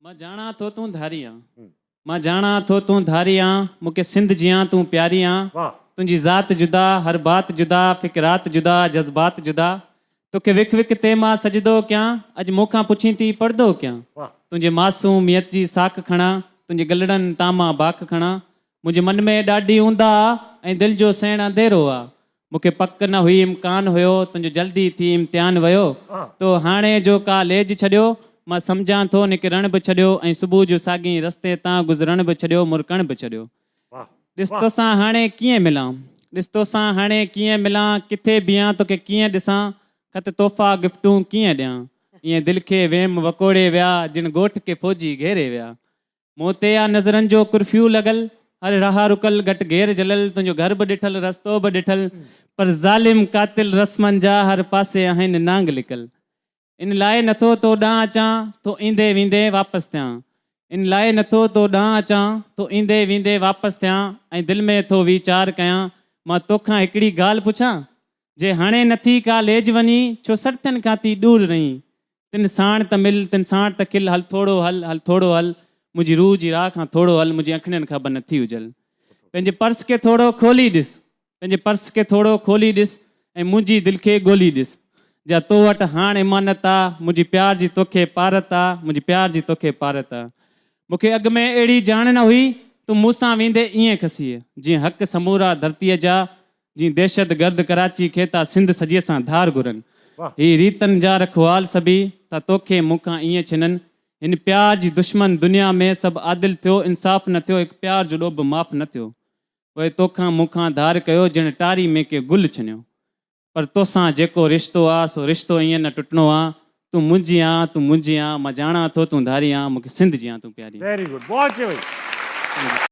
مان ڄاڻان ٿو تون ڌاري آن. مان ڄاڻان ٿو تون ڌاري آن، مون کي سنڌ جيان تون پياري آن. تنهنجي ذات جدا، هر بات جدا، فڪرات جدا، جذبات جدا. توکي وک وک تي مان سجدو ڪيان، اڄ مون کان پڇين ٿي پڙدو ڪيان. تنهنجي معصوميت جي ساک کڻان، تنهنجي گلڙن تان مان باک کڻان. منهنجي من ۾ ڏاڍي اونداهه آ ۽ دل جو سيڻ انڌيرو آ. مون کي پڪ نه هئي امڪان هيو تنهنجو جلدي ٿي امتحان ويو تو هاڻي جو ڪا ليج ڇڏيو مان سمجهان ٿو نڪرڻ به ڇڏيو ۽ صبح جو ساڳئين رستي تان گذرڻ به ڇڏيو مرڪڻ به ڇڏيو ڏس توسان هاڻي ڪيئن ملان ڏس توسان هاڻي ڪيئن ملان ڪٿي بيهان توکي ڪيئن ڏسان خط تحفا گفٽون ڪيئن ڏيان ائين دل کي ويم وڪوڙي ويا جن ڳوٺ کي فوجي گهيري ويا مون تي آ نظرن جو ڪرفيو لڳل، هر راهه رڪل، گهٽ گهير جلل، تنهنجو گهر به ڏٺل، رستو به ڏٺل، پر ظالم قاتل رسمن جا هر پاسي آهن نانگ لڪل. ان لاء نٿو تو ڏانهن اچان، ٿو ايندي ويندي واپس ٿيان. ان لاء نٿو تو ڏانهن اچان، ٿو ايندي ويندي واپس ٿيان ۽ دل ۾ ٿو ويچار ڪيان، مان توکان هڪڙي ڳالهه پڇان؟ جي هاڻي نٿي ڪا ليج وڃي، ڇو سرتين کان ٿي ڏور رهين؟ تن ساڻ ته مل، تن ساڻ ته کل، هل ٿورو هل، هل ٿورو هل، منهنجي روح جي راهه کان ٿورو هل، منهنجي اکڙين کان به نه ٿي اجل. پنهنجي پرس کي ٿورو کولي ڏس، پنهنجي پرس کي ٿورو کولي ڏس ۽ منهنجي دل کي ڳولي ڏس، جا تو وٽ هاڻ امانت آ، منهنجي پيار جي توکي پارت آ، منهنجي پيار جي توکي پارت آ. مون کي اڳ ۾ اهڙي ڄاڻ نه هئي، تون مون سان ويندي ائين کسيء، جيئن حق سمورا ڌرتيء جا، جيئن دهشت گرد ڪراچي کي ٿا سنڌ سڄيء سان ڌار گهرن. هي ريتن جا رکوال سڀيئي ٿا توکي مون کان ائين ڇنن. هن پيار جي دشمن دنيا ۾ سڀ عادل ٿيو انصاف نه ٿيو هڪ پيار جو ڏوهه به معاف نه ٿيو. پوء توکان مون کان ڌار ڪيو ڄڻ ٽاري ۾ ڪي گل ڇنيو. پر توسان جيڪو رشتو آ سو رشتو ائين نه ٽٽڻو آ. تون منهنجي آن تون منهنجي آن مان ڄاڻان ٿو تون ڌاري آن مون کي سنڌ جيان تون پياري آن. ويري گڊ بهت اچي ڀئي.